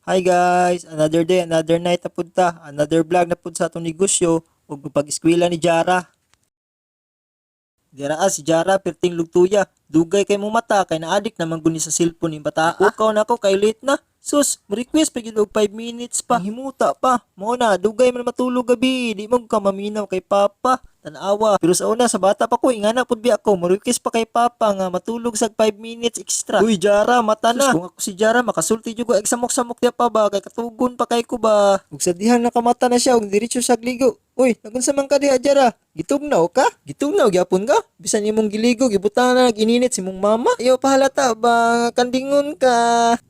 Hi guys, another day, another night na pud ta, another vlog na pud sa atong negosyo ug pag-eskwela ni Jara. Dira si Jara perting lugtuya. Dugay kay mo mata kay naadik naman guni sa cellphone ni bata. Pukaw na ako kay late na. Sus, mo request pa gyud og 5 minutes pa. Himuta pa. Mao na dugay man matulog gabi, di mo ka maminaw kay papa. Tanawa. Pero sa una sa bata pa ko ingana pud biya ako, mo request pa kay papa nga matulog sag 5 minutes extra. Uy Jara, mata na. Sus, kung ako si Jara makasulti jud ko og samok-samok diya pa ba kay katugon pa kay ko ba. Ug sa dihang nakamata na siya ug diretso siya ligo. Uy, nagunsa man ka diha, Jara? Gitugnaw ka? Gitugnaw gyapon ka? Bisan imong giligo, gibutang na nag-ininit si mong mama. Ayaw pahalata ba kandingon ka.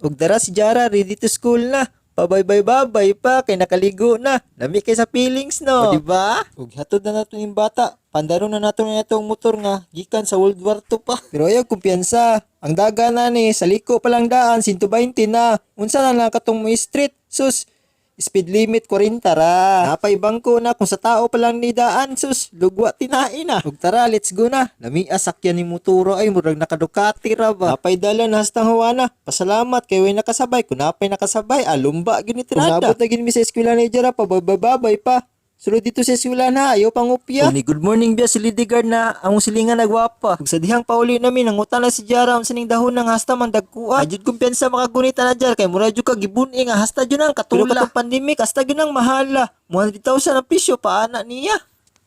Ug dara si Jara ready to school na. Pabay-bay-babay pa kay nakaligo na. Lami kay sa feelings, no. O, di ba? Ug hatod na nato ning bata. Pandaro na nato na itong motor nga gikan sa World War II pa. Pero ayaw kumpiyansa. Ang daga na ni sa liko pa lang daan 120 na. Unsa na lang katong mo street? Sus, speed limit 40 ra. Napay bangko na kung sa tao pa lang ni daan, sus, lugwa tinain na. Ug tara, let's go na. Lami sakyan ni motoro ay murag nakadukati ra ba. Napay dala na hastang huwana. Pasalamat kay way nakasabay. Kung napay nakasabay, alumba gyud ni tirada. Nabot na gyud mi sa eskwela ni Jara, pabababay pa. Sulod dito sa eskwela na, ayaw pangupya. Ni good morning biya si Lady Guard na ang silingan nagwapa. Ug sa dihang pauli namin nangutan na si Jara unsa ning dahon ng hasta man dagkua. Ajud kumpiyansa makagunita na jar kay mura jud ka gibun-i nga hasta jud ang katula. Pero katong pandemic hasta jud ang mahala. 100,000 ang presyo pa ana niya.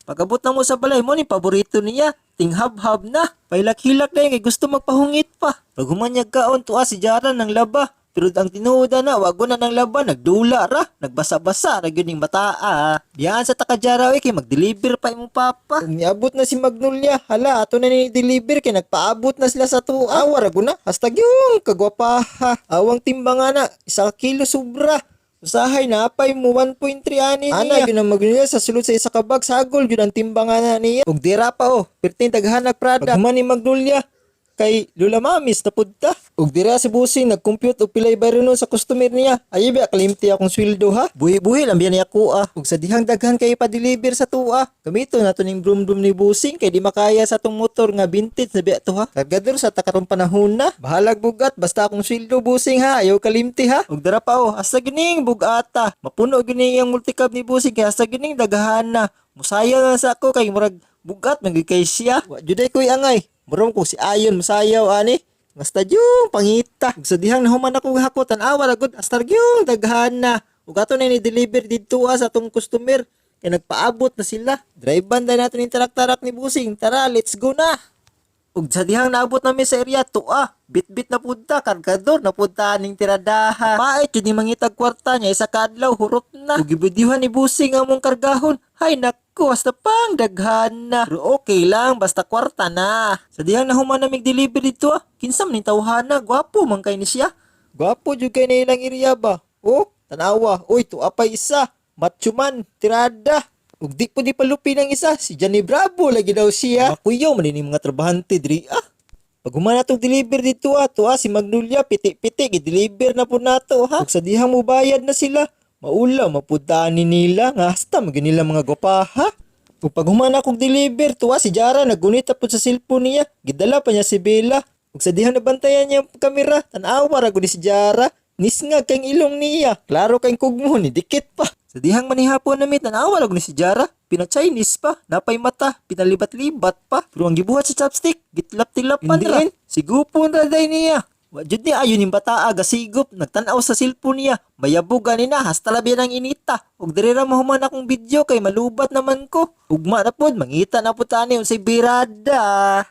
Pag-abot na mo sa balay mo ni paborito niya, tinghab-hab na. Pailak-hilak na kay gusto magpahungit pa. Pag humanyag kaon tuwa si Jara ng laba. Pero ang tinuod na, wago na ng laba, nagdula ra, nagbasa-basa ra gyud ning bataa. Diyan sa takajara oy kay mag-deliver pa imong papa. Kung niabot na si Magnolia, hala ato na ni deliver kay nagpaabot na sila sa tuwa. Awa ra guna, hastag yung kagwapaha. Awang timbangan na, 1 kilo sobra. Usahay na apay mo 1.3 ani niya. Ana gyud ang Magnolia sa sulod sa isa ka bag sagol gyud ang timbangan na niya. Ug dira pa oh, perting daghanag product. Paghuman ni Magnolia, kay Lula Mamis na pud ta. Ug dira si Busing nag-compute og pilay bayronon sa customer niya. Ay biya kalimti akong sweldo ha. Buhi-buhi lang biya niya kuha. Ug sa dihang daghan kay pa-deliver sa tuwa. Gamito nato ning broom broom ni Busing kay di makaya sa atong motor nga vintage na biya to ha. Kargador sa takarong panahon na. Bahalag bugat basta akong sweldo, Busing, ha. Ayaw kalimti ha. Ug dira pa oh, hasta gining bugata. Mapuno gini ang multicab ni Busing kay hasta gining daghan na. Musayaw na sa ako kay murag bugat man gyud kay siya. Wa juday ko'y angay. Murong ko si Ayon masayaw ani. Basta yung pangita. Ug sa dihang nahuman ako hakot tan-awa ra gud astar yung daghan na. Ug ato na ni deliver didto sa atong customer. Kay nagpaabot na sila. Drive ban nato ning tarak-tarak ni Busing. Tara, let's go na. Ug sa dihang naabot nami sa area, tuwa, bit-bit na punta, kargador na punta ning tiradaha. Pait jud ni mangitag kwarta niya isa ka adlaw hurot na. Ug gibidyuhan ni Busing ang among kargahon. Hay nako, hasta pang daghan na. Pero okay lang, basta kwarta na. Sa dihang nahuman namig deliver dito ah, kinsa man ning tawhana, gwapo man kay ni siya. Gwapo jud kay na ilang area ba? Oh, tanawa, uy, tuwa pa isa. Macho man, tirada. Ug di po di palupi ng isa, si Johnny Bravo lagi daw siya. Makuyaw man ni mga trabahante diri ah. Pag human natong deliver dito ah, tuwa si Magnolia, piti-piti, gi-deliver na po nato ha. Ug sa dihang mubayad na sila, maulaw mapuntaan ni nila, nga hasta magyud nila mga gwapaha. Ug pag human akong deliver, tuwa si Jara naggunita po sa cellphone niya, gidala pa niya si Bella. Ug sa dihang nabantayan niya ang kamera, tan-awa ra gud ni si Jara. Nisngag kang ilong niya. Klaro kay kugmo ni dikit pa. Sa dihang manihapon nami tan-awa ra gud ni si Jara. Pina-Chinese pa, napay mata, pinalibat-libat pa. Pero ang gibuhat sa chopstick, gitilap-tilap man ra. Sigupon ra day niya. Wa jud ni ayon ning bataa gasigop, nagtan-aw sa cellphone niya. Mayabog gani na hasta labi ng inita. Ug diri ra mahuman akong video kay malubat naman ko. Ugma na pod, mangita na pod tani unsay birada.